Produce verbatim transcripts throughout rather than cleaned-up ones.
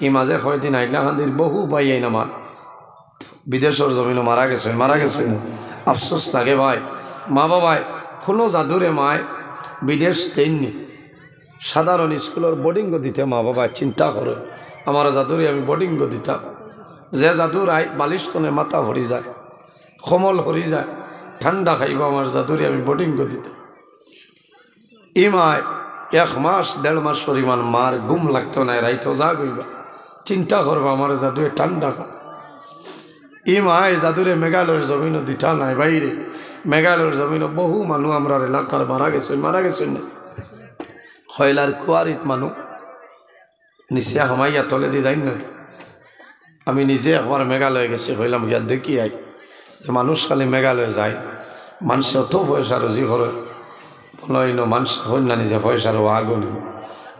ই মাঝে কয়দিন হাইলাকান্দির বহু ভাইয়াইন আমার বিদেশর জমিনো মারা গেছইন, মারা গেছইন। আফসোস লাগে ভাই, মা বাবায় কুনু জাদুরে মায় বিদেশ দেইননি। সাধারণ স্কুলর বোর্ডিংও দিতে মা বাবায় চিন্তা করে, আমার জাদুরে আমি বোর্ডিংও দিতাম। যে জাদুর আই বালিশ তনে মাথা পড়ি যায়, কমল হরি যায়, ঠান্ডা খাইবা, আমার জাদুরে আমি বোর্ডিংও দিতাম। ই মায় এক মাস দেড় মাস পরিমাণ মার ঘুম লাগতো নায়, রাইতো জাগ অইবা, চিন্তা করবা আমার জাদুয়ে ঠান্ডা খা। ই মায় জাদুরে মেঘালয়র জমিনো দিতা নায় ভাইরে। মেঘালয়র জমিনো বহু মানুষ আমরার এলাকার মারা গেছইন, মারা গেছইন না। কয়লার কুয়ারিত মানুষ নিচে হামাইয়া তলেদি যাইন না। আমি নিজে একবার মেঘালয় গেছি, কইলাম গিয়া দেখি আই যে মানুষ খালি মেঘালয় যায়, মানষে অত পয়সা রুজি করে, বলো ইনো মানষে কইন না নিজে পয়সার ওয়াগনি।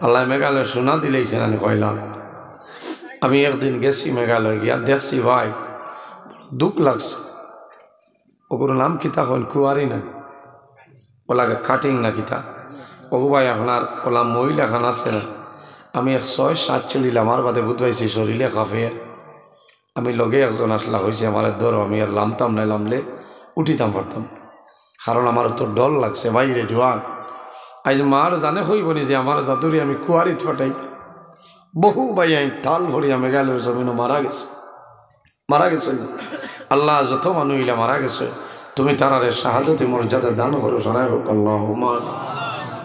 আল্লায় মেঘালয় সোনা দিলাইছে না নি কয়লা। আমি একদিন গেছি মেঘালয়, গিয়া দেখছি ভাই, দুখ লাগছে। ওগুর নাম কিতা কইন, কুয়ারি না, ওলা কাটিং না কিতা। ওগু ভাই, আপনার ওলা মইল এখান আছে না। আমি এক ছয় সাত চুড়ি লামার বাদে বুঝ পাইছি শরীরে কাঁপে। আমি লগে একজন আসলা, কইছে আমারে ধরো, আমি আর লামতাম না, লামলে উঠিতাম পারতাম না। কারণ আমার তো ডর লাগছে ভাইরে জোয়ান। আইজ মার জানে কইবনি যে আমার জাদুরে আমি কুয়ারিত ফাটাইতাম। বহু ভাইয়াইন তাল ফড়িয়া মেঘালয়র জমিনো মারা গেছে, মারা গেছে। আল্লাহ, যত মানুষ ইলা মারা গেছে, তুমি তারারে শাহাদতি মর্যাদা দান করো, সরাই হোক আল্লাহ।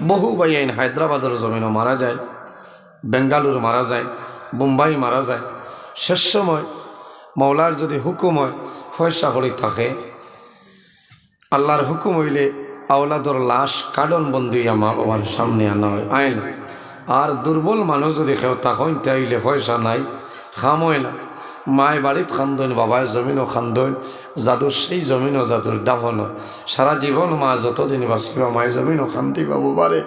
বহু ভাইয়াইন হায়দ্রাবাদর জমিনো মারা যায়, বেঙ্গালুরু মারা যায়, বোম্বাই মারা যায়। শেষ সময় মৌলার যদি হুকুম হয়, পয়সা কড়ি থাকে, আল্লাহর হুকুম অইলে আওলাদর লাশ কাডন বন্দি অইয়া মা বাবার সামনে আনা হয়, আইন। আর দুর্বল মানুষ যদি কেউ থাকইন, তাইলে পয়সা নাই, কাম হয় না। মায় বাড়িত কান্দইন, বাবায় জমিনো কান্দইন, জাদুর সেই জমিনো জাদুর দাফন হয়। সারা জীবন মা যতদিন বাঁচিবা, মায় জমিনো কান্দিবা বাবারে।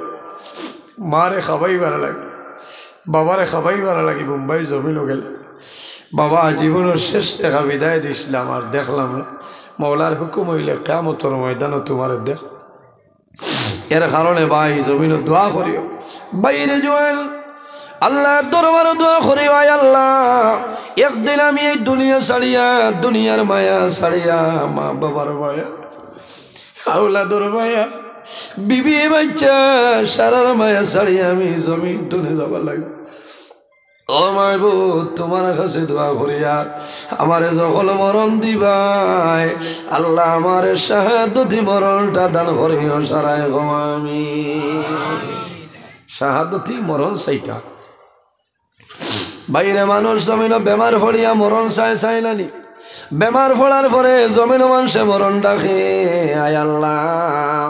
মারে খাবাইবার লাগি, বাবারে খাবাইবার লাগি বোম্বাই জমিনো গেলা। বাবা, জীবনর শেষ দেখা বিদায় দিছলাম, আর দেখলাম না। মৌলার হুকুম অইলে কিয়ামতর ময়দানো তুমারে দেখ। এর কারণে ভাই, জমিনো দোয়া করিও। ভাইরে জোয়ান, আল্লাহর দরবারো দোয়া করিও, আয় আল্লাহ, একদিন আমি এই দুনিয়া ছাড়িয়া, দুনিয়ার মায়া ছাড়িয়া, মা বাবার মায়া, আওলাদর মায়া, বিবি বাচ্চা, সারার মায়া ছাড়িয়া আমি জমিন তনে যাবার লাগি। ও মাবুদ, তুমার কাছে দোয়া করিয়ার, আমারে যখন মরণ দিবায়, আল্লাহ, আমারে শাহাদতি মরণটা দান করিও, সরাই কও আমিন। শাহাদতি মরণ চাইতা। ভাইরে, মানুষ জমিনো বেমার পড়িয়া মরণ চায়, চায় না নি? বেমার পড়ার পরে জমিনো মানষে মরণ ডাকে, আয় আল্লাহ,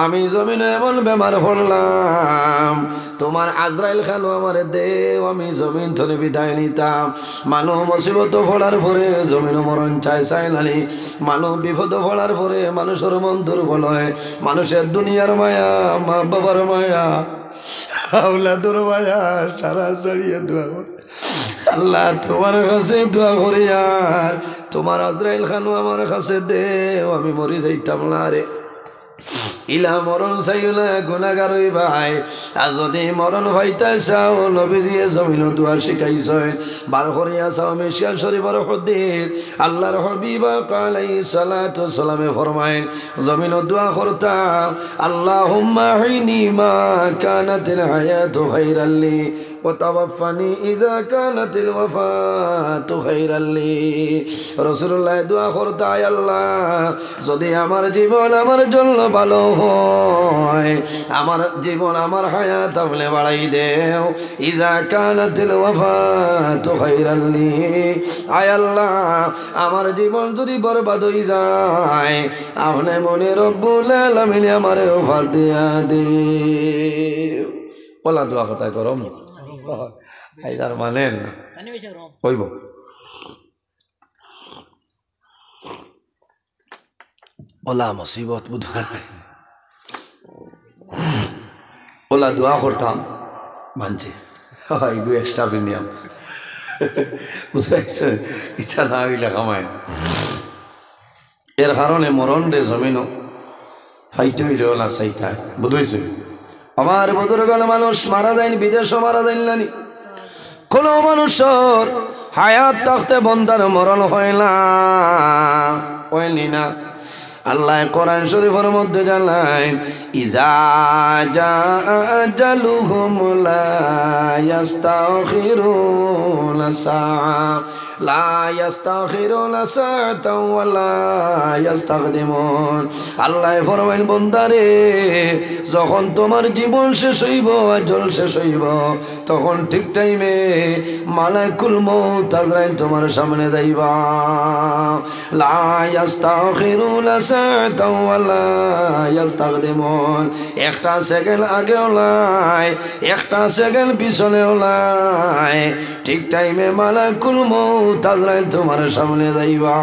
আমি জমিনো এমন বেমার পড়লাম, তুমার আজরাইল খানো আমারে দেও, আমি জমিন তনে বিদায় নিতাম। মানুষ মুসিবতো পড়ার পরে জমিনো মরণ চায়, চায় না নি? মানুষ বিপদো পড়ার পরে মানুষর মন দুর্বল হয়, মানুষর দুনিয়ার মায়া, মা বাবার মায়া, আওলাদর মায়া, সারা ছাড়িয়া দোয়া করে। আল্লাহ, তুমার কাছে দোয়া করিয়ার, তুমার আজরাইল খানো আমার কাছে দেও, আমি মরি যাইতাম না রে। ইলা মরণ চাইও না, গুনাগার অইবায়। আর যদি মরণ পাইতায় চাও, নবীজিয়ে জমিনো দোয়া শিখাইছইন, বার করিয়া চাও, মিশকাত শরীফর হাদিস, আল্লাহর হাবিব পাক আলাইহিস সালাতু ওয়াস সালামে ফরমাইন, জমিনো দোয়া করতা, আল্লাহুম্মা আহইনি মা কানাতিল হায়াতু খাইরাল লি, ওয়া তাওয়াফফানি ইযা কানাতিল ওয়াফাতু খাইরাল লি। রাসূলুল্লাহ দোয়া করতা, আয় আল্লাহ, যদি আমার জীবন আমার জন্য ভালো হয়, আমার জীবন আমার হায়াত আপনে বাড়াই দেও। ইযা কানাতিল ওয়াফাতু খাইরাল লি। আয় আল্লাহ, আমার জীবন যদি বরবাদ অই যায়, আপনে মনে রব্বুল আলামিনে আমারে ওফাত দিয়া দেও। ওলা দোয়া কথা গরম। আইজ আর মানেন না। অইবো। ওলা মুসিবত বুধবার। ওলা দোয়া করতাম, মানছি। হয়, এগু extra premium। বুঝতে পারছো? ইচ্ছা না অইলে কামায় না। এর কারণে মরণরে জমিনো পাইতে অইলে ওলা চাইতায়। বুঝতে পারছো? আমার বুজুর্গ মানুষ মারা যাইন, বিদেশো মারা যাইন না নি? কোনো মানুষর হায়াত থাকতে বন্দার মরণ হয় না, অয়নি না? আল্লায় কোরআন শরীফর মধ্যে জানাইন, "ইজা জা আজালুহুম লা ইয়াস্তাখিরুনা সা-, লা ইয়াস্তাখিরুনা সাআতাও ওয়া লা ইয়াস্তাকদিমুন।" আল্লায় ফরমাইন, "বন্দারে, যখন তোমার জীবন শেষ অইবো, আজল শেষ অইবো, তখন ঠিক টাইমে মালাকুল মউত আজরাইল তোমার সামনে যাইবা।" লা ইয়াস্তাখিরুনা সাআতাও ওয়া লা ইয়াস্তাকদিমুন। একটা সেকেন্ড আগেও নাই, একটা সেকেন্ড পিছনেও নাই, ঠিক টাইমে মালাকুল মউত আজরাইল তোমার সামনে যাইবা।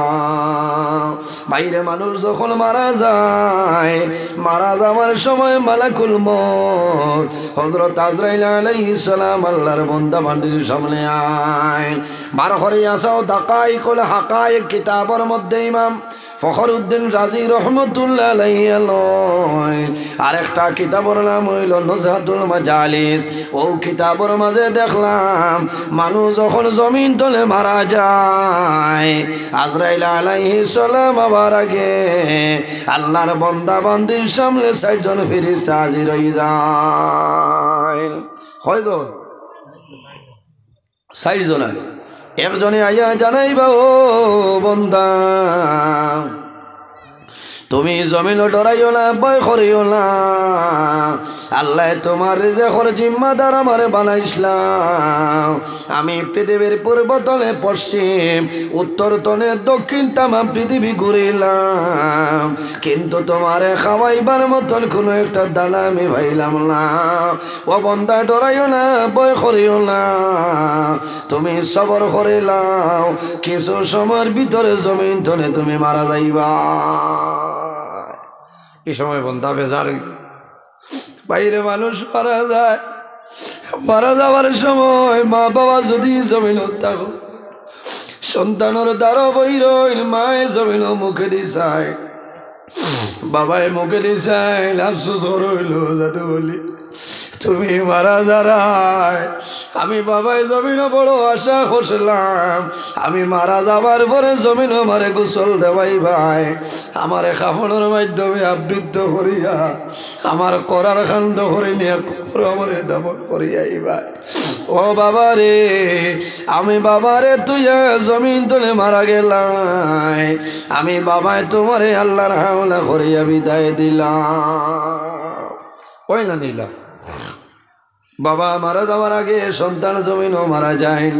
ভাইরে, মানুষ যখন মারা যায়, মারা যাওয়ার সময় মালাকুল মউত হযরত আজরাইল আলাইহিস সালাম আল্লাহর বন্দা বান্দির সামনে আইন। বার করিয়া চাও দাকাইকুল হাকাইক কিতাবর মধ্যে ইমাম ফখরুদ্দিন রাজি রহমতুল্লাহ আলাইহি লয়। আরেকটা কিতাবর নাম অইলো নুজহাতুল মাজালিস। অউ কিতাবর মাঝে দেখলাম, মানুষ যখন জমিন তলে মারা যায়, আজরাইল আলাইহিস সালাম আবার আগে আল্লাহর বন্দা বান্দির সামনে চাইরজন ফিরিস্তা হাজির অই যায়। কয়জন? চাইরজন। একজনে আইয়া জানাইবা, "ও বন্দা, তুমি জমিনো ডরাইও না, ভয় করিও না। আল্লায় তোমার রিজেকর জিম্মাদার আমারে বানাইছলা। আমি পৃথিবীর পূর্ব তনে পশ্চিম, উত্তর তনে দক্ষিণ, তামাম পৃথিবী ঘুরিলাম, কিন্তু তোমারে খাওয়াইবার মতন কুনু একটা দানা আমি পাইলাম না। ও বন্দা, ডরাইও না, ভয় করিও না। তুমি সবর করিলাও, কিছু সময়র ভিতরে জমিন তনে তুমি মারা যাইবা।" ই সময় বন্দা বেজার অইল। ভাইরে, মানুষ মারা যায়, মারা যাওয়ার সময় মা বাবা যুদি জমিনো থাকো, সন্তানর দারো বই রইল, মায়ে জমিনো মুখেদি চায়, বাবায় মুখেদি চাইল, আফসোস করইল, যাদু বলি, তুমি মারা যারায়, আমি বাবায় জমিনো বড় আশা করছিলাম, আমি মারা যাবার পরে জমিনো আমারে গোসল দেওয়াইবায়, আমারে কাফনর মাধ্যমে আবৃত করিয়া, আমার করার কান্দ করি নিয়া কবরো আমারে দাফন করিয়া আইবায়। ও বাবারে, আমি বাবারে থইয়া জমিন তনে মারা গেলাম, আমি বাবায় তোমারে আল্লাহর হাওলা করিয়া বিদায় দিলাম। অইলা নি লা? বাবা মারা যাওয়ার আগে সন্তান জমিনো মারা যায়।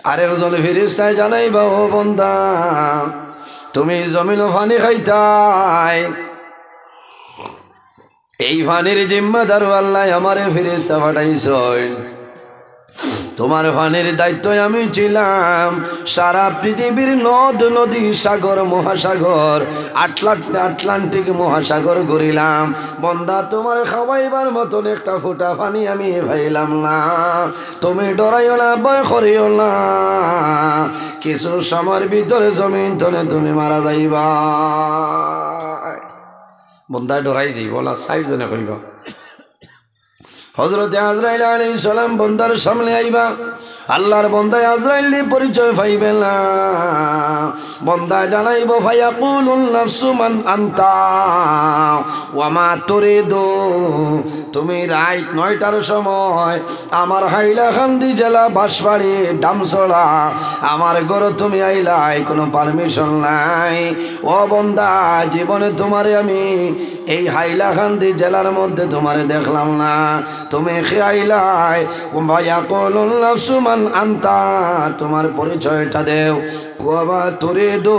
আরেকজন ফিরিস্তায় জানাইবা, "ও বন্দা, তুমি জমিনো পানি খাইতায়, এই পানির জিম্মাদারো আল্লায় আমারে ফিরিস্তা পাঠাইছইন। তোমার পানির দায়িত্ব আমি ছিলাম। সারা পৃথিবীর নদ নদী, সাগর মহাসাগর, আটলাট-, আটলান্টিক মহাসাগর ঘুরিলাম। বন্দা, তোমার খাওয়াইবার মতন একটা ফুটা পানি আমি পাইলাম না। তুমি ডরাইও না, ভয় করিও না, কিছু সময়র ভিতরে জমিন তনে তুমি মারা যাইবা।" বন্দায় ডরাই যাইবো, অলা চাইরজনে কইবা। হযরতে আজরাইল আলাইহিস সালাম বন্দার সামনে আইবা, আল্লাহর বন্দায় আজরাইলরে পরিচয় পাইবে না। বন্দায় জানাইবো, "ফায়াকুলুন নাফসু মান আনতা ওয়া মা তুরিদু।" তুমি রাইত নয়টার সময় আমার হাইলাকান্দি জেলা বাঁশবাড়ি ডামছড়া, আমার ঘরো তুমি আইলায়, কুনু পারমিশন নাই। ও বন্দা, জীবনে তোমারে আমি এই হাইলাকান্দি জেলার মধ্যে তোমারে দেখলাম না, তুমি কে আইলায়? ওয়া ইয়াকুলুন নাফসু মান আনতা, তোমার পরিচয়টা দেও। ওয়া মা তুরিদু,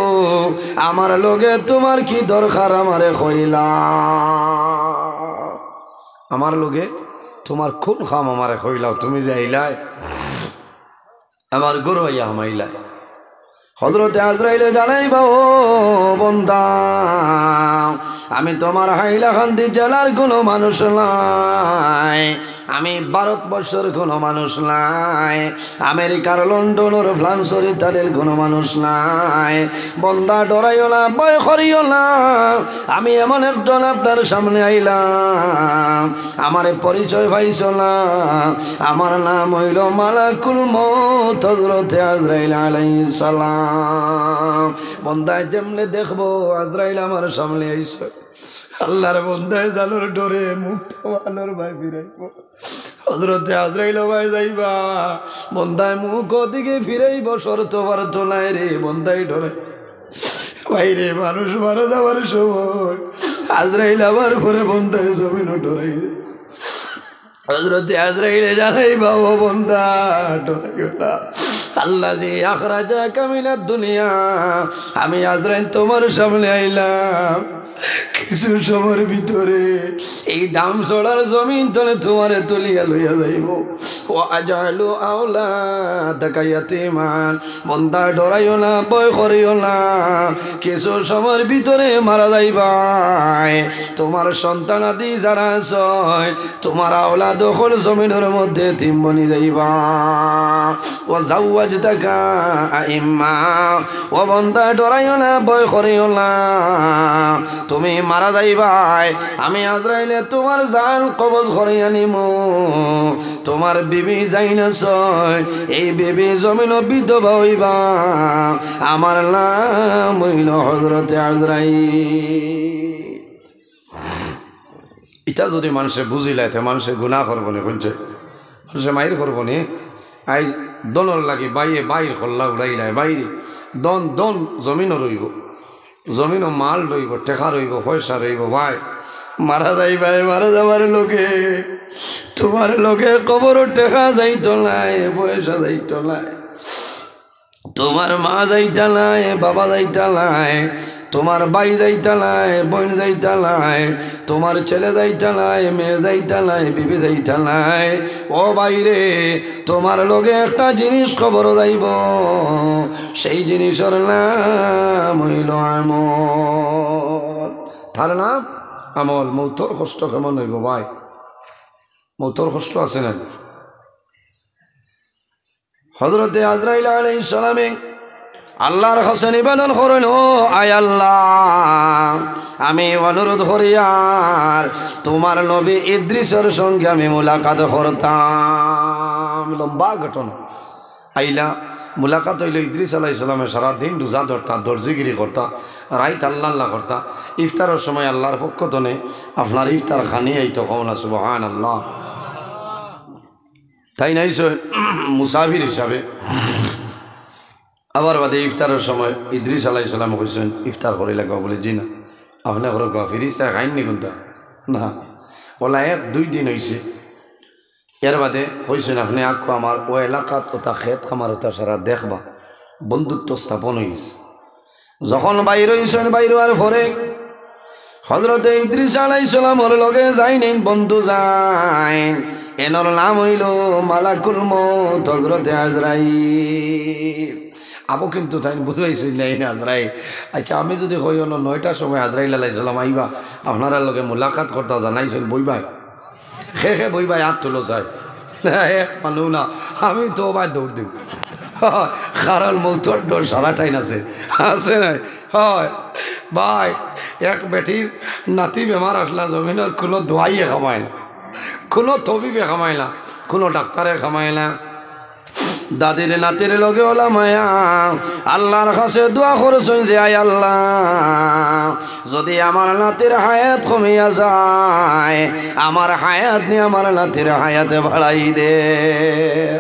আমার লগে তোমার কি দরকার আমারে কইলাও। আমার লগে তোমার কুন কাম আমারে কইলাও, তুমি যে আইলায়। আমার ঘরো আইয়া হামাইলা। হযরতে আজরাইলে জানাইবা, "ও বন্দা, আমি তোমার হাইলাকান্দি জেলার কুনু মানুষ নায়, আমি ভারতবর্ষর কোনো মানুষ নায়, আমেরিকার, লন্ডনর, ফ্রান্সর, ইতালির কোনো মানুষ নায়। বন্দা, ডরাইও না, ভয় করিও না, আমি এমন একজন আপনার সামনে আইলাম, আমারে পরিচয় পাইছো না? আমার নাম অইলো মালাকুল মউত হযরতে আজরাইল আলাইহিস সালাম। বন্দায় যেমনে দেখবো আজরাইল আমার সামনে আইছে, আল্লাহর বন্দায় জানর ডরে মুখটা আলোর বায় ফিরাইবো। হযরতে আজরাইল বায় যাইবা, বন্দায় মুখ ওদিকে ফিরাইবো, শর্ত পারতো নায় রে, বন্দায় ডরে। ভাইরে, মানুষ মারা যাওয়ার সময় আজরাইল আবার পরে বন্দায় জমিনো ডরাই দেয়। হযরতে আজরাইলে জানাইবা, ও বন্দা, ডরাইও না। আল্লাযী আখরাজাকা মিনাদ দুনিয়া, আমি আজরাইল তোমার সামনে আইলাম, কিছু সময়ের ভিতরে এই দামছড়ার জমিন তনে তোমারে তুলিয়া লইয়া যাইবো। ওয়া আজআলু আওলাদাকা ইয়াতীমান, বন্দা, ডরাইও না, ভয় করিও না, কিছু সময়ের ভিতরে মারা যাইবায়। তোমার সন্তানাদি যারা আছে, তোমার আওলাদ অকল জমিনর মধ্যে এতিম বনি যাইবা। ওয়া যাওয়াজতাকা আইম্মা, ও বন্দা, ডরাইও না, ভয় করিও না, তুমি মারা যাইবায়, আমি আজরাইলে তোমার জান কবজ করিয়া নিমু। তোমার বিবি যাইন আছে, এই বিবি জমিনো বিধবা অইবা। আমার নাম অইলো হযরতে আজরাইল। ইটা যদি মানষে বুঝিলায়, তে মানষে গুনা করবো নি, বুঝছে? মানষে মাইর করবো নি। আইজ ধনর লাগি বাইয়ে বাইর কল্লা উড়াইলায়, বাইরে ধন, ধন জমিনো রইবো, জমিনো মাল রইবো, টেকা রইবো, পয়সা রইবো। ভাই, মারা যাইবায়, মারা যাওয়ার লগে তোমার লগে কবরো টেকা যাইতো নায়, পয়সা যাইতো নায়, তোমার মা যাইতা নায়, বাবা যাইতা নায়, তোমার ভাই যাইতা নায়, বইন যাইতা নায়, তোমার ছেলে যাইতা নায়, মেয়ে যাইতা নায়, বিবি যাইতা নায়। ও ভাইরে, তোমার লগে একটা জিনিস কবরো যাইবো, সেই জিনিসর নাম অইলো আমল। তার নাম আমল। মউতর কষ্ট কেমন অইবো ভাই? মউতর কষ্ট আছে না? হযরতে আজরাইল আলাইহিস সালামে আল্লাহর কাছে নিবেদন করইন, ও আয় আল্লাহ, আমি অনুরোধ করিয়ার তোমার নবী ইদ্রিসর সঙ্গে আমি মুলাকাত করতাম। লম্বা ঘটনা। আইলা, মুলাকাত অইলো, ইদ্রিস আলাইহিস সালামে সারা দিন রোজা ধরতা, দর্জিগিরি করতা, রাইত আল্লাহ আল্লাহ করতা, ইফতারর সময় আল্লাহর পক্ষ তনে আপনার ইফতার খানি আইতো, কও না সুবহানাল্লাহ। তাইন আইছইন মুসাফির হিসাবে। আবার বাদে ইফতারর সময় ইদ্রিস আলাইহিস সালামে কইছইন, "ইফতার করি লাগবা?" বলে, "জি না।" "আপনে করো গা, ফিরিস্তায় খাইন নি কুনটা?" "না।" বলা, "এক দুই দিন অইছে।" এর বাদে কইছইন, "আপনে আকু আমার ও এলাকাত ওটা খেত খামার ওটা সারা দেখবা, বন্ধুত্ব স্থাপন অইছে।" যখন বাইর অইছইন, বাইর অওয়ার পরে হযরতে ইদ্রিস আলাইহিস সালামর লগে যাইন, এইন বন্ধু যাইন, এনর নাম অইলো মালাকুল মউত হযরতে আজরাইল। আবু কিন্তু তাইন বুঝাইছইন না, এইন আজরাইল। আচ্ছা, আমি যদি কই অনো নয়টার সময় আজরাইল আলাইহিস সালাম আইবা, আপনারার লগে মুলাকাত করতা, জানাইছইন, বইবায়। কে কে বইবায়, আত তুলো চাই। এক মানু না, আমি তো ভাই দৌড় দিমু। কারণ মউতর ডর সারাটাইন আছে, আছে নাই? অয় ভাই, এক বেটির নাতি বেমার আছলা, জমিনর কুনু দোয়াইয়ে কামায় না, কুনু তবিবে কামায় না, কুনু ডাক্তারে কামায় না। দাদির নাতির লগে অলা মায়া, আল্লাহর কাছে দোয়া করছইন যে, "আয় আল্লাহ, যদি আমার নাতির হায়াত কমিয়া যায়, আমার হায়াত নি আমার নাতির হায়াতে বাড়াই দে।"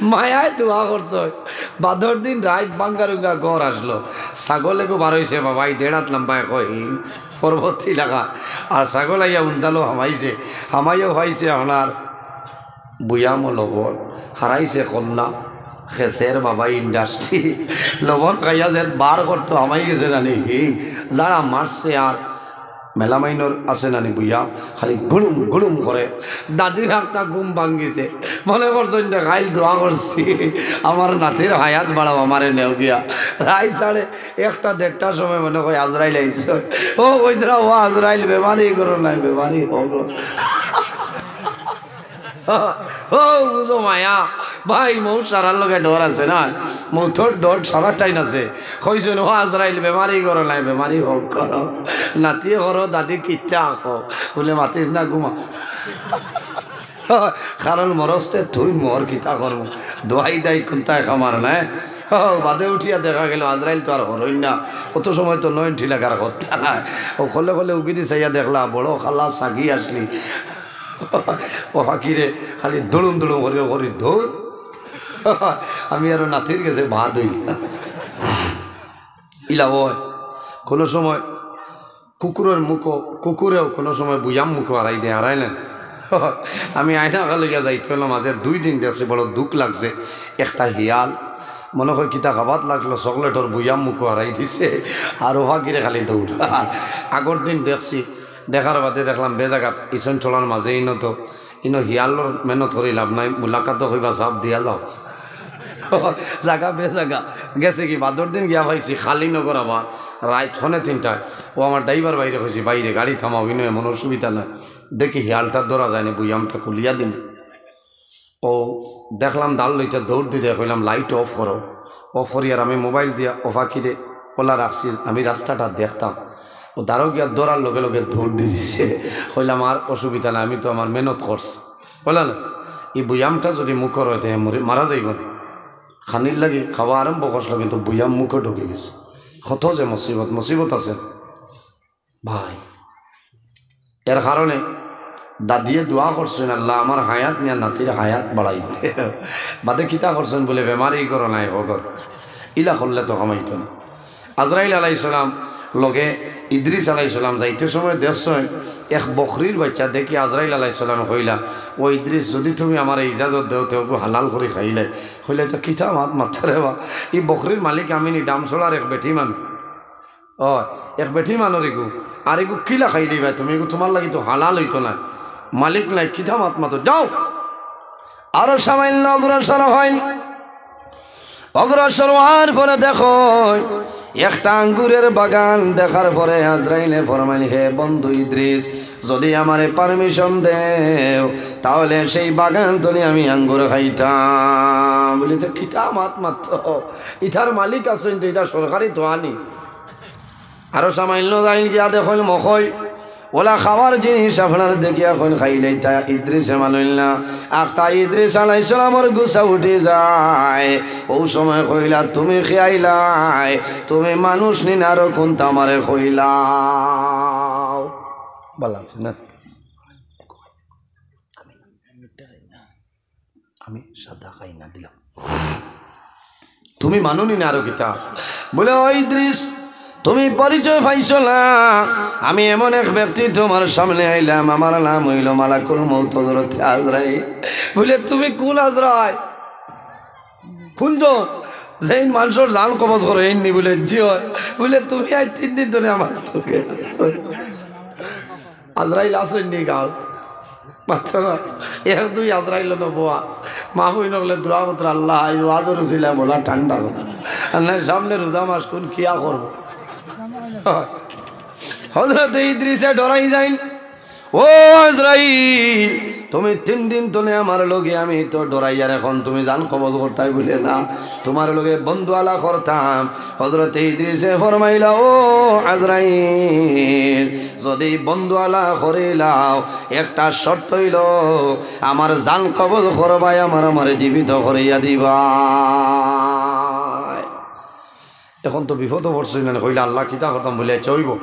মায়ায় দোয়া করছইন। বাদর দিন রাইত বাঙ্গারুঙ্গা ঘর আছলো, ছাগল এগু বার অইছে, বাবাই দেড় আত লম্বা, এক ইঞ্চ পর্বত এলাকা। আর ছাগল আইয়া উন্দালো হামাইছে, হামাইয়াও পাইছে আপনার বুয়ামো লবণ, হারাইছে কল্লা, খেসের বাবা ইন্ডাস্ট্রি, লবণ খাইয়া যে বার করতো, হামাই গেছে জানি কি, যারা মারছে আর মেলামাইনর আছে নানি বুয়াম, খালি গুড়ুম গুড়ুম করে। দাদির একটা ঘুম ভাঙ্গিছে, মনে করছইন যে কাইল দোয়া করছি, আমার নাতির হায়াত বাড়াও, আমারে নেও গিয়া। রাইত সাড়ে একটা দেড়টার সময় মনে কয় আজরাইল আইছে। ও কইতরা, "ও আজরাইল, বেমারি করো নাই, বেমারি হোক।" ও বুঝো মায়া, ভাই, মউত সারার লগে ডর আছে না? মউতর ডর সারা টাইম আছে। কইছইন, "ও আজরাইল, বেমারি করো নায়, বেমারি হউক করো, নাতিয়ে করো, দাদি কিচ্ছা আঁকো।" বুলে, "মাতিস না, ঘুমা।" কারণ মরস্তে তুই মর, কিতা করমু? দোয়াই দাই কুন্তায় খামার নায়। ও বাদে উঠিয়া দেখা গেল আজরাইল তো আর হরইন না। অত সময় তো নয়ন ঠিলাকার কথা নায়। ও খলে খলে উগিদি চাইয়া দেখলা, বড় খালা সাগি আসলি। ও ফাকিরে খালি দুড়ুম দুড়ুম করি, ও করি, "ধুর, আমি আরো নাতির গেছে বাদ হইল।" ইলা অয়, কোনো সময় কুকুরর মুখো, কুকুরেও কোনো সময় বুয়াম মুখো হারাই দেয়, হারাই না। আমি আয়না লইয়া যাইতে হইলাম, মাঝে দুই দিন দেখছি, বড় দুখ লাগছে। একটা হিয়াল মনে হয় কিতা খাবাত লাগলো, চকলেটর বুয়াম মুখো হারাই দিছে, আর ও ফাকিরে খালি দৌড়। আগর দিন দেখছি, দেখার বাদে দেখলাম বেজাগাত ইসন ছড়ার মাঝে ইনো তো, ইনো হিয়ালর মেহনত করি লাভ নাই, মুলাকাত কইবা সাপ দিয়া যাও। জাগা বেজাগা। গেছে কি, বাদর দিন গিয়া পাইছি খালি নগর, আবার রাইত ফোনে তিনটায়। ও আমার ড্রাইভার বাইরে কইছি, "বাইরে গাড়ি থামাও, ইনো এমন অসুবিধা নাই।" দেখি হিয়ালটা ধরা যায়নি, বুয়ামটা খুলিয়া দিন। ও দেখলাম দাল লইতে দৌড় দিতে, কইলাম, "লাইট অফ করো।" অফ করি আর আমি মোবাইল দিয়া ও ফাকিরে ওলা রাখছি, আমি রাস্তাটা দেখতাম। ও দারো গিয়া ধরার লগে লগে দৌড় দি দিছে। কইলাম, "আর অসুবিধা নাই, আমি তো আমার মেহনত করছি।" বললাম, "এই বুয়ামটা যদি মুখর হয়, তাই মরে, মারা যাইব না।" খানির লাগি খাওয়া আরম্ভ করছিল, কিন্তু বুয়াম মুখো ঢুকি গেছে। কত যে মুসিবত, মুসিবত আছে ভাই। এর কারণে দাদিয়ে দোয়া করছেন, "আল্লাহ, আমার হায়াত নিয়া নাতির হায়াত বাড়াইতে।" বাদে কিতা করছেন বলে, "বেমারি করো নাই, হগর।" ইলা করলে তো কমাইতো না। আজরাইল আলাইহিস সালাম লগে ইদ্রিস আলাইহিস সালাম যাইতে সময় দেখছেন, এক বকরির বাচ্চা দেখি আজরাইল আলাইহিস সালাম কইলা, "ও ইদ্রিস, যদি তুমি আমার ইজাজত দেও, তে ওগু হালাল করি খাইলাই।" কইলে, "তো কিতা মাত মাতরে বা? এই বকরির মালিক আমি নি, ডামসড়ার এক বেটি মানুষ।" ও, এক বেটি মানুষ ইগু, আর ইগু কিলা খাইলাই বা তুমি? ইগু তোমার লাগি তো হালাল হইতো না। মালিক নাই, কিতা মাত মাতো, যাও। আরো সামান্য অগ্রসর হইন। অগ্রসর হওয়ার পরে দেখো একটা আঙ্গুরের বাগান। দেখার পরে আজরাইলে ফরমাইল, "হে বন্ধু ইদ্রিস, যদি আমারে পারমিশন দেও, তাহলে সেই বাগান তনে আমি আঙ্গুর খাইতাম।" বলি, "তো কিতা মাত মাতো? ইতার মালিক আছইন তো, ইতা সরকারি তো আনি।" আরো সামান্য যাইন গিয়া দেখইন মকই, ওলা খাওয়ার জিনিস আপনার দেখিয়া কইন খাইলে, তা ইদ্রিসে মানইল না। আখতা ইদ্রিস আলাইহিস সালামর গুসা উঠি যায়। ও সময় কইলা, "তুমি খাইলাই, তুমি মানুষ নি না, আরো কুন্তা আমারে কইলাও।" ভালা আছে না? আমি সাদা খাই না দিলাম। তুমি মানুনি না আরো কিতা? বলে, "ও ইদ্রিস, তুমি পরিচয় পাইছো না। আমি এমন এক ব্যক্তি তোমার সামনে আইলাম, আমার নাম হইল মালাকুল মউত হযরতে আজরাইল।" বলে, "তুমি কোন আজরাইল? কোন জন? যেইন মানুষর জান কবজ করে, এইন নি?" বলে, "জি অয়।" বলে, "তুমি আজ তিন দিন ধরে আমার লগে আছো।" আজরাইল আছইন নি গাঁওত? মাতরা না। এক দুই আজরাইল অনো বওয়া। মা-বইন অকলে দোয়া করতরা, "আল্লাহ, এই ওয়াজর উছিলায় মনটা ঠান্ডা করো।" আর না, সামনে রোজা মাস, কুন কিয়া করবো? হযরতে ইদ্রিসে ডরাই যাইন, "ও আজরাইল, তুমি তিন দিন তনে আমার লগে, আমি তো ডরাইয়ার, এখন তুমি জান কবজ করতায় বলে না, তোমার লগে বন্ধু আলা করতাম।" হযরতে ইদ্রিসে ফরমাইলা, "ও আজরাইল, যদি বন্ধু আলা করিলাও, একটা শর্ত অইল, আমার জান কবজ করবায়, আমার, আমারে জীবিত করিয়া দিবায়।" এখন তো বিপদো পড়ছইন না, কইলা, "আল্লাহ, কিতা করতাম?" বলে, "আচ্ছা, অইবো।"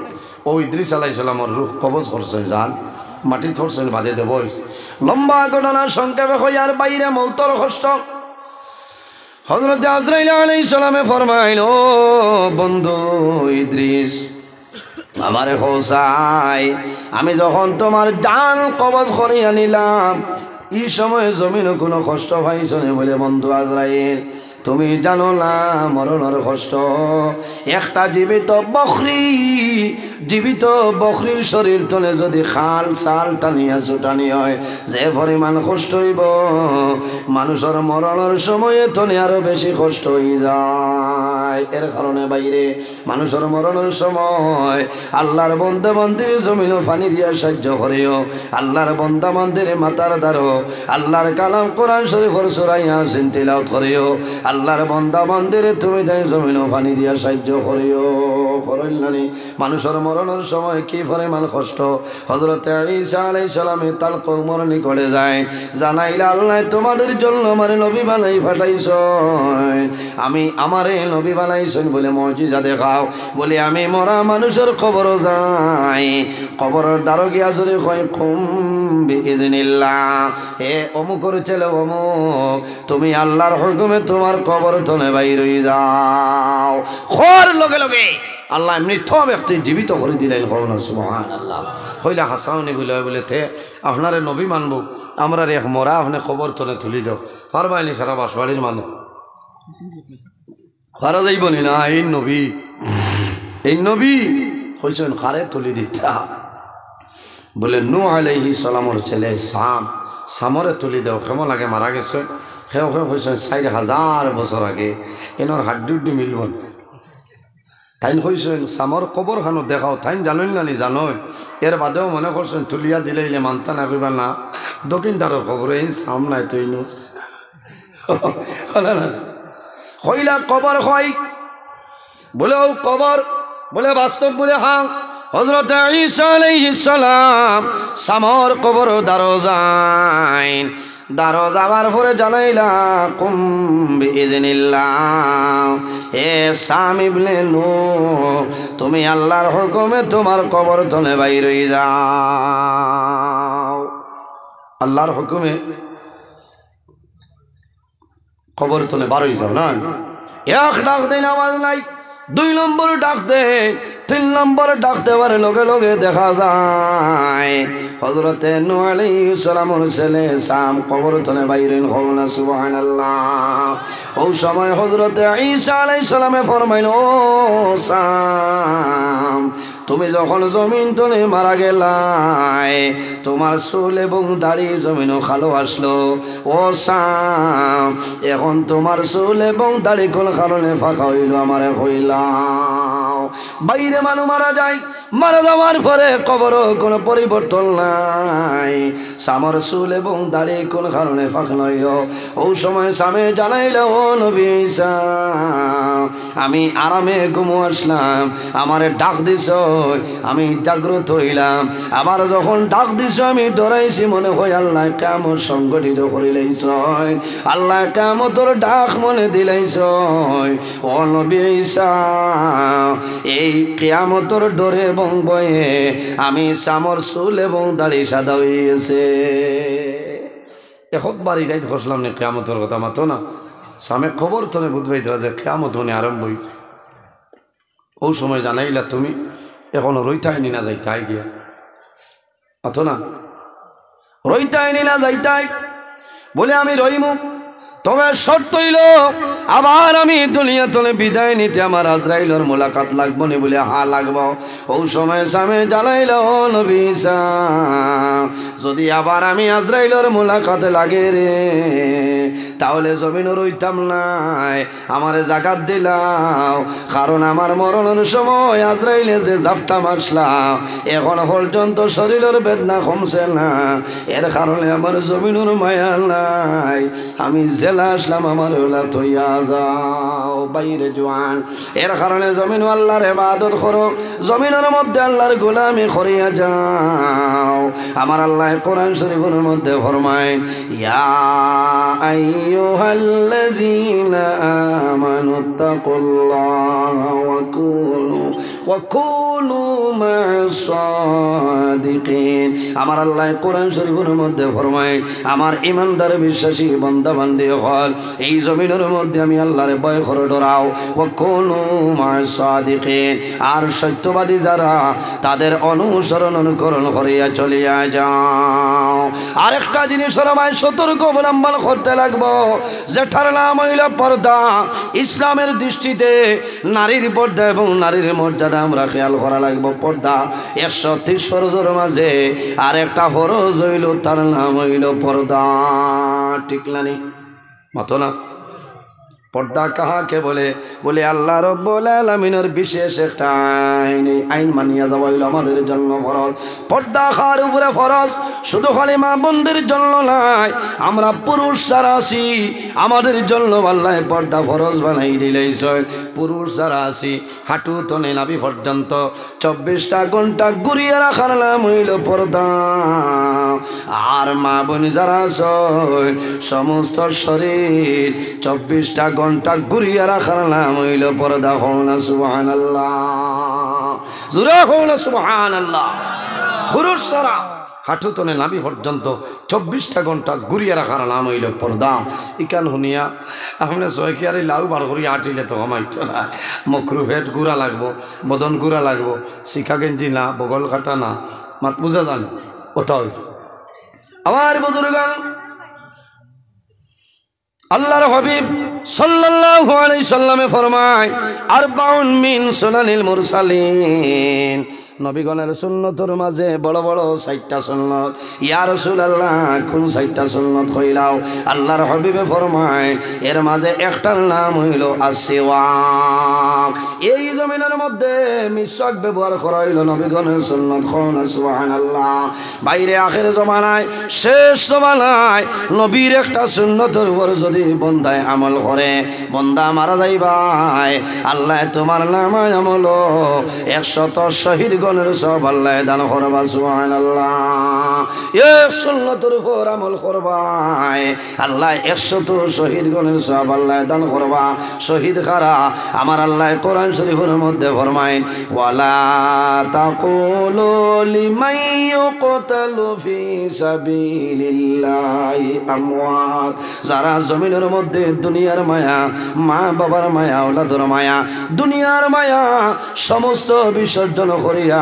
ও ইদ্রিস আলাইহিস সালামর রুহ কবজ করছইন, জান মাটিত পড়ছইন, বাদে দেবো অইছে। লম্বা ঘটনা সংক্ষেপে কইয়ার বাইরে মউতর কষ্ট। হযরতে আজরাইল আলাইহিস সালামে ফরমাইল, "ও বন্ধু ইদ্রিস, আমারে কও চাই, আমি যখন তোমার জান কবজ করিয়া নিলাম, ই সময় জমিনো কুনু কষ্ট পাইছো নি?" বলে, "বন্ধু আজরাইল, তুমি জানো না মরণর কষ্ট? একটা জীবিত বকরি, জীবিত বকরির শরীর তনে যদি খাল ছাল টানিয়া ছুটানি হয়, যে পরিমাণ কষ্ট অইবো, মানুষর মরণর সময় এর তনে আরো বেশি কষ্ট অইযায়। এর কারণে ভাইরে, মানুষর মরণর সময় আল্লার বন্দা বান্দিরে জমিনো পানি দিয়া সাহায্য করিও, আল্লার বন্দা বান্দিরে মাথার দ্বারো আল্লার কালাম কোরআন শরীফর সূরা ইয়াসিন তিলাওয়াত করিও, আল্লার বন্দা বান্দিরে তুমি তাইন জমিনো পানি দিয়া সাহায্য করিও। করইন না নি? মানুষর মরণর সময় কি পরিমাণ কষ্ট। হযরতে ঈসা আলাইহিস সালামে তার কওমর নিকটে যায়, জানাইলা, "আল্লায় তোমাদের জন্য আমারে নবী বানাই পাঠাইছইন, আমি, আমারে নবী বানাইছইন বলে মুজিজা দেখাও।" বলে, "আমি মরা মানুষর কবরো যাই, কবরর দ্বারো গিয়া যদি কই, 'কুম বিইজনিল্লাহ, হে অমুকর ছেলে অমুক, তুমি আল্লার হুকুমে তোমার কবর তনে বাইর অই যাও।'" কওয়ার লগে লগে আল্লায় এমনি থ ব্যক্তি জীবিত করি দিলাইন। কও না সুবহানাল্লাহ। কইলা, "হাছাউ নি?" বলে, বলে, "তে আপনারে নবী মানবো, আমরারে এক মরা আপনে কবর তনে তুলি দেও।" পারবায় নি সারা বাঁশবাড়ির মানুষ? পারা যাইবো নি? না, এইন নবী, এইন নবী। কইছইন, "কারে তুলি দিতা?" বলে, "নূহ আলাইহিস সালামর ছেলে সাম, সামরে তুলি দেও।" কেমন লাগে মারা গেছে? কেউ কেউ কইছইন, "চাইর হাজার বছর আগে।" এনর হাড্ডি উড্ডি মিলবো না। তাইন কইছইন, "সামর কবর খানো দেখাও।" তাইন জানইন না নি? জানইন। এর বাদেও মনে করছইন, তুলিয়া দিলাইলে মানতা না, কইবা না, দক্ষিণদারর কবর, এইন সাম নাই তো ইনো। কইলা, "কবর কই?" বলে, "অউ কবর।" বলে, "বাস্তব?" বলে, "হ্যাঁ।" হযরতে ঈসা আলাইহিস সালাম সামর কবর দ্বারো যাইন। দ্বারো যাওয়ার পরে জানাইলা, "কুম বিইজনিল্লাহ, হে সাম ইবনে নূহ, তুমি আল্লার হুকুমে তোমার কবর তনে বাইর অই যাও।" আল্লার হুকুমে কবর তনে বার অই যাও না। এক ডাক দেইন, আওয়াজ নাই। দুই নম্বর ডাক দেইন, তিন নম্বর ডাক দেওয়ার লগে লগে দেখা যায় হযরতে নূহ আলাইহিস সালামর ছেলে সাম কবর তনে বাইর অইন। কও না সুবহানাল্লাহ। অউ সময় হযরতে ঈসা আলাইহিস সালামে ফরমাইন, "ও সাম, তুমি যখন জমিন তনে মারা গেলায়, তোমার চুল এবং দাড়ি জমিনো কালো আসলো। ও সাম, এখন তোমার চুল এবং দাড়ি কোন কারণে ফাঁকা অইলো, আমারে কইলাও।" ভাইরে, মানুষ মারা যায়, মারা যাওয়ার পরে কবরো কোনো পরিবর্তন নাই। সামর চুল এবং দাড়ি কোন কারণে ফাঁকা অইলো? অউ সময় সামে জানাইলা, "ও নবী ঈসা, আমি আরামে ঘুমো আসলাম, আমারে ডাক দিছইন, আমি জাগ্রত অইলাম। আবার যখন ডাক দিছইন, আমি ডরাইছি, মনে অয় আল্লায় কিয়ামত সংঘটিত করিলাইছইন, আল্লায় কিয়ামতর ডাক মনে দিলাইছইন। ও নবী ঈসা, এই কিয়ামতর ডরে এবং ভয়ে আমি সামর চুল এবং দাড়ি সাদা অই গেছে।" একবার ইরাইত কইছলাম নি কিয়ামতর কথা, মাতো না। সামে কবর তনে বুঝবাইতরা যে কিয়ামত মনে আরম্ভ অইছে। অউ সময় জানাইলা, "তুমি এখন রইতায় নি না যাইতায় গিয়া?" মাতো না। "রইতায় নি না যাইতায়?" বলে, "আমি রইমু, তবে শর্ত অইলো, আবার আমি দুনিয়া তনে বিদায় নিতে আমার আজরাইলর মুলাকাত লাগবো নি?" বলে, "হ্যাঁ, লাগবো।" অউ সময় সামে জানাইলা, "ও নবী ঈসা, যদি আবার আমি আজরাইলর মুলাকাত লাগে রে, তাহলে জমিনো রইতাম নায়, আমারে জাগাত দিলাও, কারণ আমার মরণর সময় আজরাইলে যে জাপটা মারছলা, এখন পর্যন্ত শরীলর বেদনা কমছে না, এর কারণে আমার জমিনর মায়া নাই, আমি যেলা আসলাম আমারে অলা থইয়া যাও।" ভাইরে জোয়ান, এর কারণে জমিনো আল্লার ইবাদত করো, জমিনর মধ্যে আল্লার গোলামি করিয়া যাও। আমার আল্লায় কোরআন শরীফর মধ্যে ফরমাইন, "ইয়া আইয়ুহাল্লাযীনা আমানুত্তাকুল্লাহা ওয়া কুনু وكونوا مع الصادقين। আমার আল্লাহ কোরআন শরীফের মধ্যে ফরমায়, আমার ইমানদার বিশ্বাসী বান্দা বান্দি অকল, এই জমিনের মধ্যে আমি আল্লাহরে ভয় করো, ডরাও। وكونوا مع الصادقين। আর সত্যবাদী যারা, তাদের অনুসরণ অনুকরণ করিয়া চলিয়া যাও। আরেকটা জিনিস সবাই সতর্ক অবলম্বন করতে লাগবো, যেটার নাম অইল পর্দা। ইসলামের দৃষ্টিতে নারীর পর্দা এবং নারীর মর্যাদা আমরা খেয়াল করা লাগবো। পর্দা একশো তিরিশ ফরজর মাঝে আরেকটা ফরজ অইল, তার নাম অইল পর্দা। ঠিক না নি? মাতো না? পর্দা কাহাকে বলে? বলে আল্লাহ রব্বুল আলামিনের বিশেষ একটা আইন। এই আইন মানিয়া যাওয়া অইল আমাদের জন্য ফরজ। পর্দা কার উপরে ফরজ? শুধু খালি মা বোনদের জন্য নায়, আমরা পুরুষ যারা আছি, আমাদের জন্য আল্লাহ পর্দা ফরজ বানাই দিলাইছইন। পুরুষ যারা আছি, হাঁটু তনে নাভি পর্যন্ত চব্বিশটা ঘন্টা ঘুরিয়া রাখার নাম অইল পর্দা। আর মা বোন যারা আছইন, সমস্ত শরীর চব্বিশটা ঘন্টা ঘুরিয়া রাখার নাম অইল পর্দা। কও না সুবহানাল্লাহ, জোরে কও না সুবহানাল্লাহ। পুরুষ যারা, হাঁটু তনে নাভি পর্যন্ত চব্বিশটা ঘন্টা ঘুরিয়া রাখার নাম অইল পর্দা। ইখান হুনিয়া আপনে সয়কি আর লাউ বার করি আটিলে তো কমাইতো না। মকরু পেট ঘুরা লাগবো, বদন ঘুরা লাগবো, শিখা গেঞ্জি না, বগল কাটা না, মাত বুঝা যান, ওটা অইতো। আমার বুজুর্গান, আল্লাহর হাবিব সাল্লাল্লাহু আলাইহি সাল্লামে ফরমায়, আরবাউন মিন সুনানিল মুরসালিন, নবীগণের সুন্নতর মাঝে বড় বড় চাইরটা সুন্নত। ইয়া রাসূলুল্লাহ, কোন চাইরটা সুন্নত কইলাও? আল্লাহর হাবিবে ফরমায়, এর মাঝে একটার নাম অইল আসসিওয়াক। এই জমিনের মধ্যে মিসওয়াক ব্যবহার করা অইল নবীগণের সুন্নত। কও না সুবহানাল্লাহ। বাইরে আখের জমানায়, শেষ জমানায় নবীর একটা সুন্নতর উপর যদি বন্দায় আমল করে, বন্দা মারা যাইবায়, আল্লাহ তোমার নামায় আমল একশত শহীদ গণের সওয়াব আল্লাহ দান করবা। সুবহানাল্লাহ। এক সুন্নতর উপর আমল করবায়, আল্লাহ একশত শহীদ গণের সওয়াব আল্লাহ দান করবা। শহীদ কারা? আমার আল্লাহ কোরআন শরীফের মধ্যে ফরমায়, ওয়ালা তাকুলু লিমান ইউকতালু ফি সাবিলিল্লাহি আমওয়াত। যারা জমিনের মধ্যে দুনিয়ার মায়া, মা বাবার মায়া, আওলাদর মায়া, দুনিয়ার মায়া সমস্ত বিসর্জন করিয়া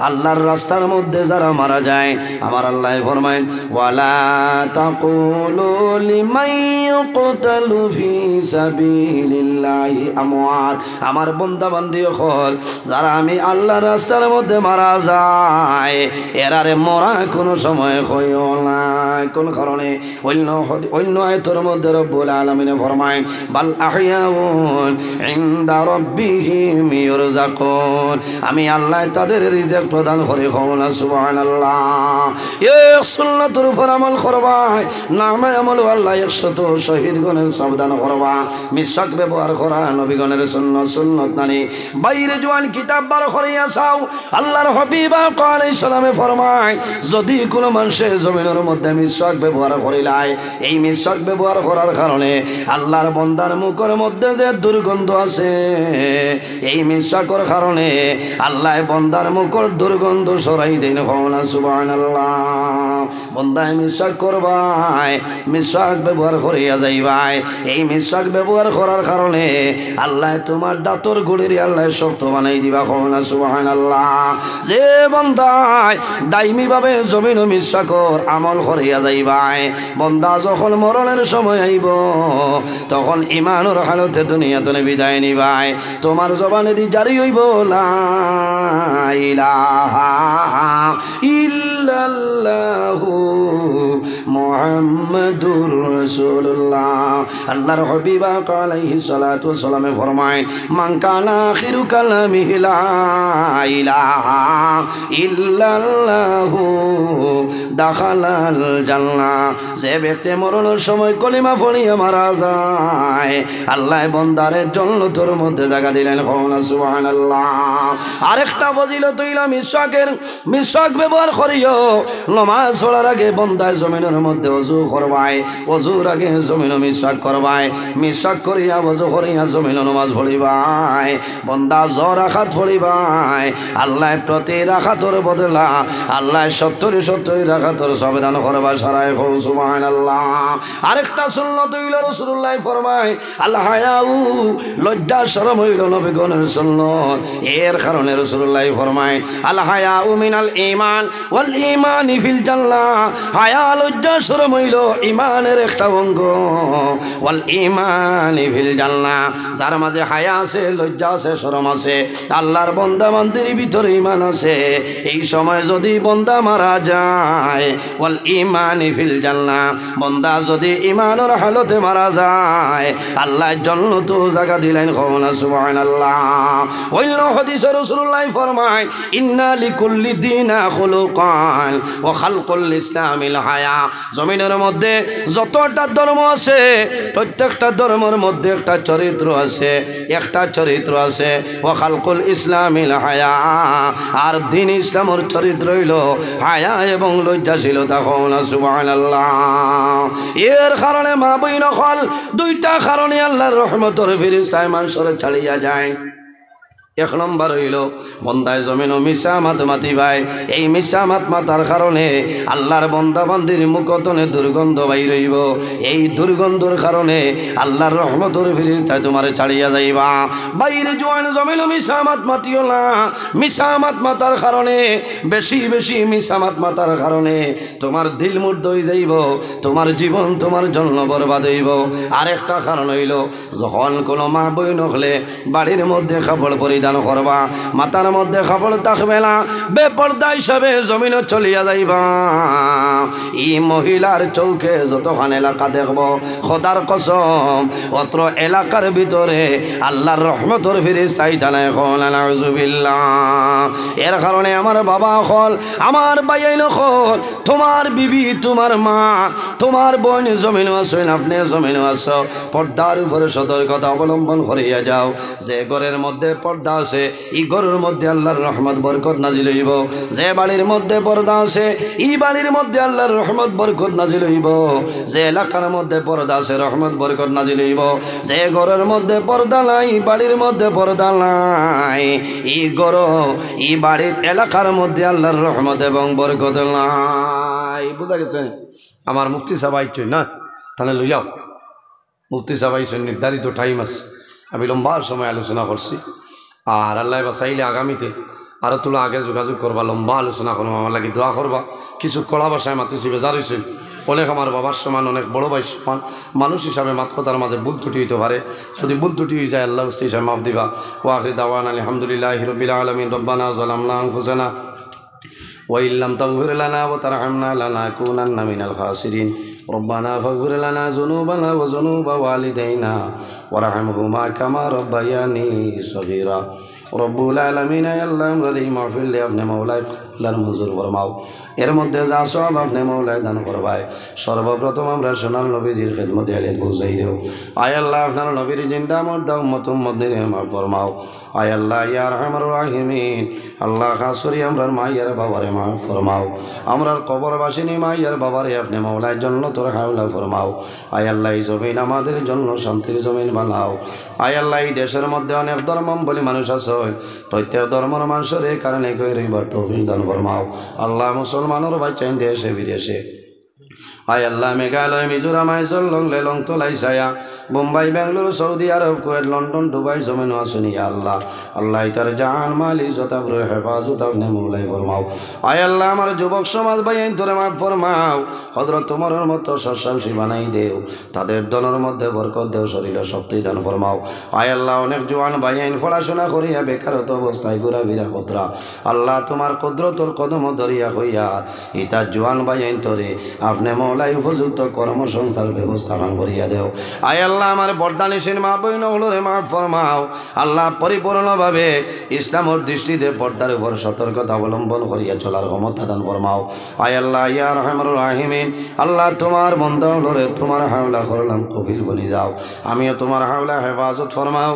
আল্লাহর রাস্তার মধ্যে যারা মারা যায়, আমার আল্লাহ ফরমায়, ওয়ালা তাকুলু লিমান ইউকতালু ফি সাবিলিল্লাহি আমওয়াত। আমার বন্দা বান্দি অকল, যারা আমি আল্লাহর রাস্তার মধ্যে মারা যায়, এরারে মরা কোনো সময় কইও না। কোন কারণে? অন্য হদি-, অন্য আয়াতর মধ্যে রব্বুল আলামিনে ফরমায়, বাল আহইয়াউন ইনদা রাব্বিহিম ইউরজাকুন। আমি আল্লাহ তাদের রিজিক প্রদান করি। কও না সুবহানাল্লাহ। এক সুন্নতর উপর আমল করবায়, নামায় আমল আল্লাহ একশত শহীদ গণের সওয়াব দান করবা। মিসওয়াক ব্যবহার করা নবীগণের সুন্নত, সুন্নত নানি? বাইরে জোয়ান কিতাব বার করিয়া চাও, আল্লাহর হাবিব আকা আলাইহিস সালামে ফরমায়, যদি কোনো মানুষে জমিনের মধ্যে মিসওয়াক ব্যবহার করিলায়, এই মিসওয়াক ব্যবহার করার কারণে আল্লাহর বন্দার মুখর মধ্যে যে দুর্গন্ধ আছে, এই মিসওয়াকর কারণে আল্লাহ বন্দার মুখর দুর্গন্ধ সরাই দেন। কও না সুবহানাল্লাহ। বন্দায় মিসওয়াক করবায়, মিসওয়াক ব্যবহার করিয়া যাইবায়। এই মিসওয়াক ব্যবহার করার কারণে আল্লাহ তোমার দাঁতর গুড়িরে আল্লাহ শক্ত বানাই দিবা। কও না সুবহানাল্লাহ। যে বন্দায় দাইমিভাবে জমিনো মিসওয়াকর আমল করিয়া যাইবায়, বন্দা যখন মরণের সময় আইব, তখন ইমানর হালতে দুনিয়া তনে বিদায় নিবায়। তোমার জবানেদি জারি অইব, লা ইলাহা ইল্লাল্লাহু মুহাম্মাদুর রাসূলুল্লাহ। আল্লাহর হাবিব আকা আলাইহিস সালাতু ওয়াস সালামে ফরমায়, মান কানা আখিরু কালামিহি লা ইলাহা ইল্লাল্লাহু দাখালাল জান্নাহ। যে ব্যক্তি মরণের সময় কলিমা পড়িয়া মারা যায়, আল্লাহ বন্দারে জন্নতর মধ্যে জাগা দিলেন। কও না সুবহানাল্লাহ। আরেকটা ফজিলত অইল মিসওয়াকের, মিসওয়াক ব্যবহার করিও। নমাজ পড়ার আগে বন্দায় জমিনর মধ্যে অজু করবায়, অজুর আগে জমিনো মিসওয়াক করবায়, মিসওয়াক করিয়া অজু করিয়া জমিনো নমাজ পড়িবায়। বন্দা য রাকাত পড়িবায়, আল্লায় প্রতি রাকাতর বদলা আল্লায় সত্তর সত্তর রাকাতর সওয়াব দান করবা। সারায় কও সুবহানাল্লাহ। আরেকটা সুন্নত অইলো, রাসুলুল্লায় ফরমায়, আল হায়াউ, লজ্জা শরম অইলো নবীগণর সুন্নত। এর কারণে রাসুলুল্লায় ফরমায়, আল হায়াউ মিনাল ঈমান ওয়াল ঈমানি ফিল জান্নাহ। হায়া লজ্জা শরম অইলো ঈমানের একটা অঙ্গ। ওয়াল ঈমানি ফিল জান্নাহ, যার মাঝে হায়া আছে, লজ্জা আছে, শরম আছে, আল্লার বন্দা বান্দির ভিতরে ঈমান আছে, এই সময় যদি বন্দা মারা যায়, ওয়াল ঈমানি ফিল জান্নাহ, বন্দা যদি ঈমানর হালতে মারা যায়, আল্লায় জন্নতো জাগা দিলাইন। কও না সুবহানাল্লাহ। অইন্য হাদিসো রাসুলুল্লায় ফরমায়, ইন্না লিকুল্লি দিনা খুলুকান ওয়া খালকুল ইসলামিল হায়া। জমিনর মধ্যে যতটা ধর্ম আছে, প্রত্যেকটা ধর্মর মধ্যে একটা চরিত্র আছে, একটা চরিত্র আছে। ওয়া খালকুল ইসলামিল হায়া, আর দ্বীন ইসলামর চরিত্র অইলো হায়া এবং লজ্জাশীলতা। কও না সুবহানাল্লাহ। এর কারণে মা বইন অকল, দুইটা কারণে আল্লার রহমতর ফিরিস্তায় মানষরে ছাড়িয়া যায়। এক নম্বর অইলো, বন্দায় জমিনো মিছা মাত মাতিবায়। এই মিছা মাত মাতার কারণে আল্লার বন্দা বান্দির মুখ তনে দুর্গন্ধ বাইর অইবো। এই দুর্গন্ধর কারণে আল্লার রহমতর ফিরিস্তায় তুমারে ছাড়িয়া যাইবা। বাইরে জোয়ান জমিনো মিছা মাত মাতিও না। মিছা মাত মাতার কারণে, বেশি বেশি মিছা মাত মাতার কারণে তুমার দিল মুর্দা অই যাইবো, তুমার জীবন তুমার জন্য বরবাদ অইবো। আরেকটা কারণ অইলো, যখন কুনু মা বইন অকলে বাড়ির মধ্যে কাপড় পরিধান করবা, মাথার মধ্যে কাপড় থাকবে না, বেপর্দা হিসাবে জমিনো চলিয়া যাইবা, ই মহিলার চউখে যতখান এলাকা দেখবো, খোদার কসম, অত্র এলাকার ভিতরে আল্লার রহমতর ফিরিস্তা আইতা নায়। কও না নাউজুবিল্লাহ। এর কারণে আমার বাবা অকল, আমার ভাইয়াইন অকল, তুমার বিবি, তুমার মা, তুমার বইন জমিনো আছইন, আপনে জমিনো আছো, পর্দার উপরে সতর্কতা অবলম্বন করিয়া যাও। যে ঘরর মধ্যে পর্দা আছে, ই ঘরর মধ্যে আল্লার রহমত বরকত নাজিল অইবো। যে বাড়ির মধ্যে পর্দা আছে, ই বাড়ির মধ্যে আল্লার রহমত বরকত নাজিল অইবো। যে এলাকার মধ্যে পর্দা আছে, রহমত বরকত নাজিল অইবো। যে ঘরর মধ্যে পর্দা নাই, বাড়ির মধ্যে পর্দা নাই, ই ঘর, ই বাড়ির এলাকার মধ্যে আল্লার রহমত এবং বরকত নাই। বুঝা গেছে? আমার মুফতি সাব আইছইন না, তাইলে লইয়াও। মুফতি সাব আইছইন, নির্ধারিত টাইম আছে। আমি লম্বা সময় আলোচনা করছি। আর আল্লায় বাঁচাইলে আগামীতে আরো তুলা আগে যোগাযোগ করবা, লম্বা আলোচনা করমু, আমার লাগি দোয়া করবা। কিছু কড়া ভাষায় মাতিছি, বেজার অইছইন, অনেক আমার বাবার সমান, অনেক বড় ভাইর সমান, মানুষ হিসাবে মাত কথার মাঝে ভুল ত্রুটি অইতো পারে। যদি ভুল ত্রুটি অই যায়, আল্লার ওয়াস্তে হিসাবে মাফ দিবা। ওয়া আখিরু দাওয়ানা আলহামদুলিল্লাহি রাব্বিল আলামিন। রব্বানা যালামনা আনফুসানা وإن لم تغفر لنا وترحمنا لنكونن من الخاسرين. ربنا فاغفر لنا ذنوبنا وذنوب والدينا وارحمهما كما ربياني صغيرا. রব্বুল আলামিন, আয় আল্লাহ, আমরার এই মাহফিলরে আপনে মওলায় কবুল আর মঞ্জুর ফরমাও। এর মধ্যে যা সওয়াব আপনে মওলায় দান করবায়, সর্বপ্রথম আমরার সোনার নবীজির খেদমতে হাজত পৌঁছাই দেও। আয় আল্লাহ, আপনার নবীর জিন্দা মুর্দা উম্মত উম্মতিনরে মাফ ফরমাও। আয় আল্লাহ, ইয়া আরহামার রাহিমিন, আল্লাহ, খাস করি আমরার মাই আর বাবারে মাফ ফরমাও। আমরার কবরবাসিনী মাই আর বাবারে আপনে মওলায় জন্নতর হাওলা ফরমাও। আয় আল্লাহ, এই জমিন আমাদের জন্য শান্তির জমিন বানাও। আয় আল্লাহ, এই দেশর মধ্যে অনেক ধর্মাবলম্বী মানুষ আছইন, প্রত্যেক ধর্মর মানষরে কারণে কই রইবার তৌফিক দান ফরমাও। আল্লাহ, মুসলমানর বাচ্চাইন দেশে বিদেশে, আয় আল্লাহ, মেঘালয়, মিজোরাম, আইজল, লংলেং, লংতলাই, ছায়া, বোম্বাই, বেঙ্গালুরু, সৌদি আরব, কুয়েত, লন্ডন, দুবাই, জমিনো আছইন, ইয়া আল্লাহ। আল্লাহ, ইতার জান, মাল, ইজ্জত, আবরুর হেফাজত আপনে মওলায় ফরমাও। আয় আল্লাহ, আমার যুবক সমাজ ভাইয়াইনতরে মাফ ফরমাও। হযরত উমরর মতো সৎসাহসী বানাই দেও। তাদের ধনর মধ্যে বরকত দেও, শরীরে শক্তি দান ফরমাও। আয় আল্লাহ, অনেক জোয়ান ভাইয়াইন পড়াশোনা করিয়া বেকারত্ব অবস্থায় ঘুরাফিরা কররা। আল্লাহ, তুমার কুদরতর কদম ধরিয়া কইয়া ইতা জোয়ান ভাইয়াইনতরে আপনে মওলায় উপযুক্ত কর্মসংস্থার ব্যবস্থা খান করিয়া দেও। আয় আল্লাহ, আমার পর্দানিশীন মা বইন অকলরে মাফ ফরমাও। আল্লাহ, পরিপূর্ণভাবে ইসলামর দৃষ্টিতে পর্দার উপর সতর্কতা অবলম্বন করিয়া চলার ক্ষমতা দান ফরমাও। আয় আল্লাহ, ইয়া আরহামার রাহিমিন, আল্লাহ, তুমার বন্দা অকলরে তুমার হাওলা করলাম, কফিল বনি যাও। আমিও তুমার হাওলা হেফাজত ফরমাও।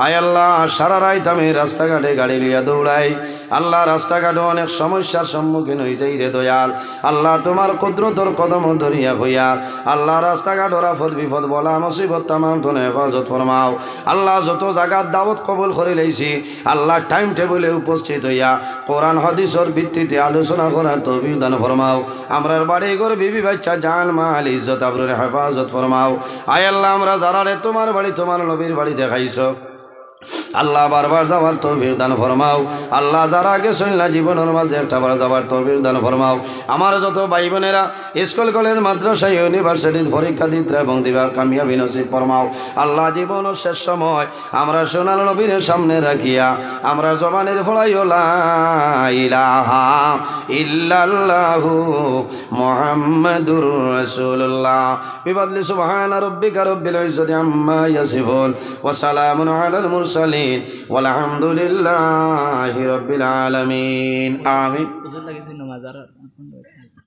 আয় আল্লাহ, সারা রাইত আমি রাস্তাঘাটে গাড়ি লইয়া দৌড়াই, আল্লাহ, রাস্তাঘাটো অনেক সমস্যার সম্মুখীন অইযাই রে দয়াল। আল্লাহ, তুমার কুদরতর কদম ধরিয়া কইয়ার, আল্লাহ, রাস্তাঘাটর আপদ বিপদ, বালা মুসিবত তামাম তনে হেফাজত ফরমাও। আল্লাহ, যত জাগাত দাওয়াত কবুল করিলাইছি, আল্লাহ, টাইম টেবুলে উপস্থিত অইয়া কোরআন হাদিসর ভিত্তিতে আলোচনা করার তৌফিক দান ফরমাও। আমরার বাড়ি ঘর, বিবি বাচ্চা, জান মাল, ইজ্জত আবরুর হেফাজত ফরমাও। আয় আল্লাহ, আমরা যারারে তুমার বাড়ি, তুমার নবীর বাড়ি দেখাইছো, আল্লাহ, বারবার যাওয়ার তৌফিক দান ফরমাও। আল্লাহ, যারা গেছইন না, জীবনর মাঝে একটা বার যাওয়ার তৌফিক দান ফরমাও। আমার যত ভাই বোনেরা স্কুল, কলেজ, মাদ্রাসা, ইউনিভার্সিটির পরীক্ষা দিতরা এবং দিবার কামিয়াবি নসিব ফরমাও। আল্লাহ, জীবনর শেষ সময় আমরা সোনার নবীর সামনে রাখিয়া আমরা জবানের ফড়াইও লা ইলাহা ইল্লাল্লাহু মুহাম্মাদুর রাসূলুল্লাহ। بفضل سبحان ربك رب العزة عما يصفون وسلام على المرسلين والحمد لله رب العالمين. آمين. হুজুর লাগেছে নমাজ আর